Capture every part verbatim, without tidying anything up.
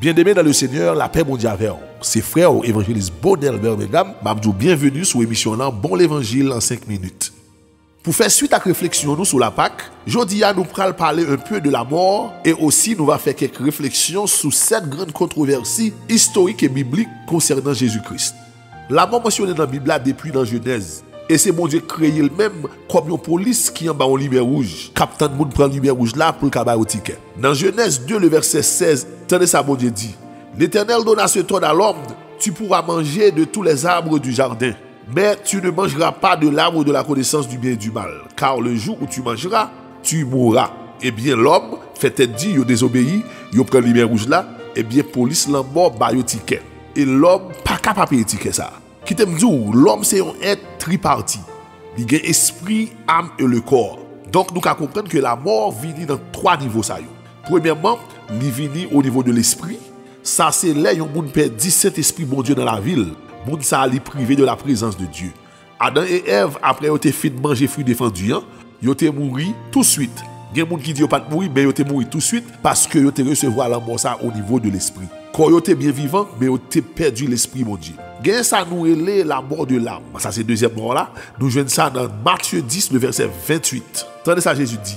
Byeneme nan le Senyè, lapè Bondye avè w. Se frè w, evanjelis Bonel Birmingham, m ap di w byenveni sou emisyon lan Bon Levanjil an senk minit. Pou fè swit ak refleksyon nou sou Lapak, jodi a nou pral pale un peu de la mort e osi nou va fè kèk refleksyon sou sèt grann kontwovèsi istorik e biblik konsènan Jezi Kris. Lamò mansyone nan Bib la depi nan Jenèz, e se Bondye kreye l menm kòm yon polis ki anba yon limyè wouj, k ap tann moun pran limyè wouj la pou l ka ba yo tikè. Nan Jenèz de, le vèsè sèz, tande sa Bondye di, L'Éternel donna cet ordre à l'homme, Tu pourras manger de tous les arbres du jardin, mais tu ne mangeras pas de l'arbre de la connaissance du bien et du mal, car le jour où tu mangeras, tu mourras. Ebyen, lòm fè tèt di, yo dezobeyi, yo pran limyè wouj la, ebyen, polis lanmò ba yo tikè. E lòm pa ka pa peye tikè sa a. Kite m di w, lòm se yon èt tripati. Li gen espri, am e le kò. Donk, nou ka konprann ke lamò vini nan twa nivo sa yo. Premyèman, li vini o nivo de lespri. Sa se lè yon moun pèdi Sentespri Bondye nan lavi l. Moun sa a, li prive de la présence de Dieu. Adan e Èv, apre yo te fin manje fwi defandi an, yo te mouri touswit. Gen moun ki di yo pa t mouri, men yo te mouri touswit, paske yo te resevwa lanmò sa a o nivo de lespri. Kò yo te byen vivan, men yo te pèdi lespri Bondye. Gen sa nou rele la mort de l'âme. Sa se dezyèm mò la. Nou jwenn sa nan Matye dis, le vèsè venntuit. Tande sa Jezi di,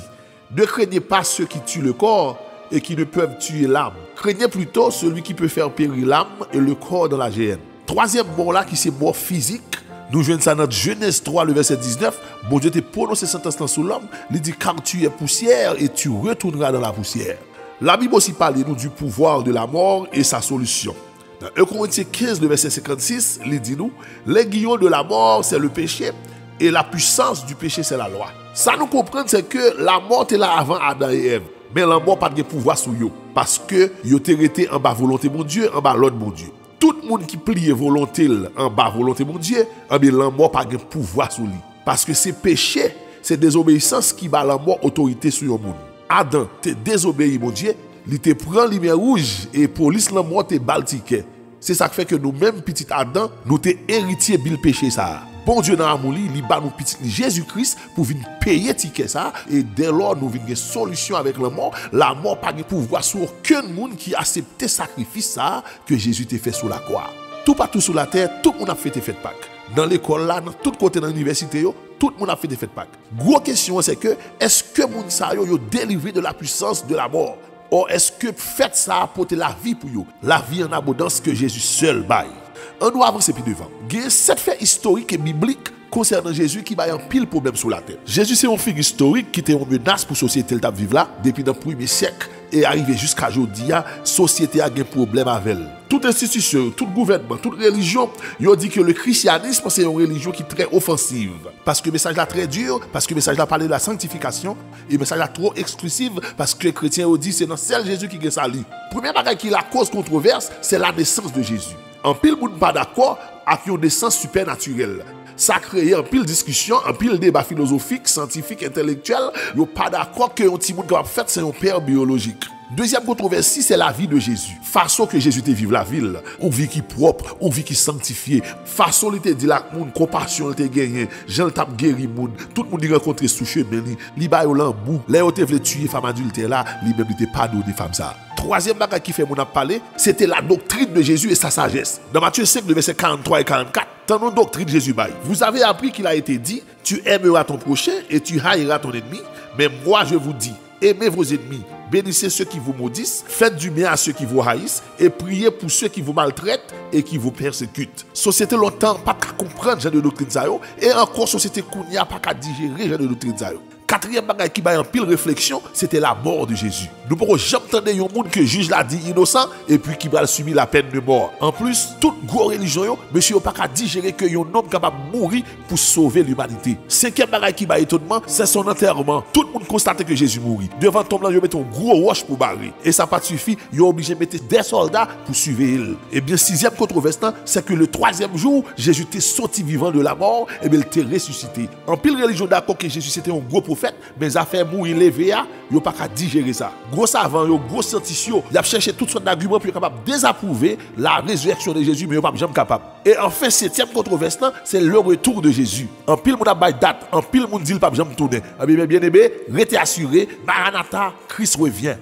Ne craignez pas ceux qui tuent le corps et qui ne peuvent tuer l'âme. Craignez plutôt celui qui peut faire périr l'âme et le corps dans la géhenne. Twazyèm mò la ki se mò fizik, nou jwenn sa nan Jenèz twa, le vèsè diznèf, Bondye te pwononse santans lan sou lòm, li di, Car tu es poussière et tu retourneras dans la poussière. La Bible aussi parle nous du pouvoir de la mort et sa solution. Nan un Corinthiens quinze, le vèsè senkannsis, li di nou, L'aiguillon de la mort, c'est le péché, et la puissance du péché, c'est la loi. Sa nou konprann, se ke lamò te la avan Adan e Èv, men lanmò pa t gen pouvwa sou yo, paske yo te rete anba volonte Bondye, anba lòd Bondye. Tout moun ki pliye volonte l anba volonte Bondye, anben, lanmò pa gen pouvwa sou li. Paske se peche, se dezobeyisans ki ba lanmò otorite sou yon moun. Adan te dezobeyi Bondye, li te pran limyè wouj e polis lanmò te ba l tikè. Se sa k fè ke nou menm, pitit Adan, nou te eritye bil peche sa a. Bondye nan amou li, li ba nou pitit li Jezi Kris pou vin peye tikè sa a, e dèlò nou vin gen solisyon avèk lanmò. Lamò pa gen pouvwa sou okenn moun ki aksepte sakrifis sa a ke Jezi te fè sou lakwa. Toupatou sou latè, tout moun ap fete fèt Pak. Nan lekòl la, nan tout kote, nan inivèsite yo, tout moun ap fete fèt Pak. Gwo kesyon an se ke, èske moun sa yo, yo delivre de la puissance de la mort? Ò, èske fèt sa a pote lavi pou yo? Lavi an abondans ke Jezi sèl bay. Ann nou avanse pi devan. Gen sèt fè istorik e biblik konsènan Jezi ki bay anpil pwoblèm sou latè. Jezi se yon figi istorik ki te yon menas pou sosyete l t ap viv la, depi nan premye syèk e arive jiska jodi a, sosyete a gen pwoblèm avè l. Tout enstitisyon yo, tout gouvènman, tout relijyon, yo di ke le christianisme se yon relijyon ki trè ofansiv. Paske mesaj la trè di, paske mesaj la pale de la sanctification, e mesaj la twò eksklisiv, paske kretyen yo di se nan sèl Jezi ki gen sali. Premye bagay ki lakoz kontwovès, se la nesans de Jezi. Anpil moun pa dakò ak yon nesans sipènatirèl. Sa kreye anpil diskisyon, anpil deba filozofik, syantifik, entèlektyèl. Yo pa dakò ke yon timoun kapab fèt san yon pè biyolojik. Dezyèm kontwovèsi, se lavi de Jezi. Fason ke Jezi te viv lavi l, yon vi ki pwòp, yon vi ki sanktifye. Fason li te deal ak moun, konpasyon l te genyen, jan l t ap geri moun, tout moun li rankontre sou chemen li, li ba yo lanmou. Lè yo te vle tiye fanm adiltè la, li menm li te padone fanm sa a. Twazyèm bagay ki fè moun ap pale, se te la doctrine de Jésus et sa sagesse. Nan Matye senk, de vèsè karanntwa e karannkat, tann yon doktrin Jezi bay. Vous avez appris qu'il a été dit, Tu aimeras ton prochain et tu haïras ton ennemi. Mais moi, je vous dis, aimez vos ennemis, bénissez ceux qui vous maudissent, faites du bien à ceux qui vous haïssent et priez pour ceux qui vous maltraitent et qui vous persécutent. Sosyete lontan pa t ka konprann jan de doktrin sa yo, e ankò sosyete kounye a pa ka dijere jan de doktrin sa yo. Katriyèm bagay ki bay anpil refleksyon, se te la mort de Jésus. Nou poko janm tande yon moun ke jij la di inosan epi ki pral sibi la peine de mort. Anplis, tout gwo relijyon yo, mesye yo pa ka dijere ke yon nonm kapab mouri pou sove limanite. Senkyèm bagay ki bay etonman, se son antèman. Tout moun konstate ke Jezi mouri. Devan tonm lan, yo mete yon gwo wòch pou bare. E sa pa t sifi, yo oblije mete de sòlda pou siveye l. Ebyen, sizyèm kontwovès lan, se ke le twazyèm jou, Jezi te soti vivan de la mort, ebyen, l te resisite. Anpil relijyon dakò ke Jezi se te yon gwo pwofèt, men zafè mouri leve a, yo pa ka dijere sa. Gwo savan yo, gwo syantis yo, y ap chèche tout sòt dagiman pou yo kapab dezapwouve la résurrection de Jésus, men yo p ap janm kapab. E anfen, setyèm kontwovès lan, se le retour de Jésus. Anpil moun ap bay dat, anpil moun di l p ap janm tounen. Ebyen, byeneme, rete asire, Maranatha, Kris revyen.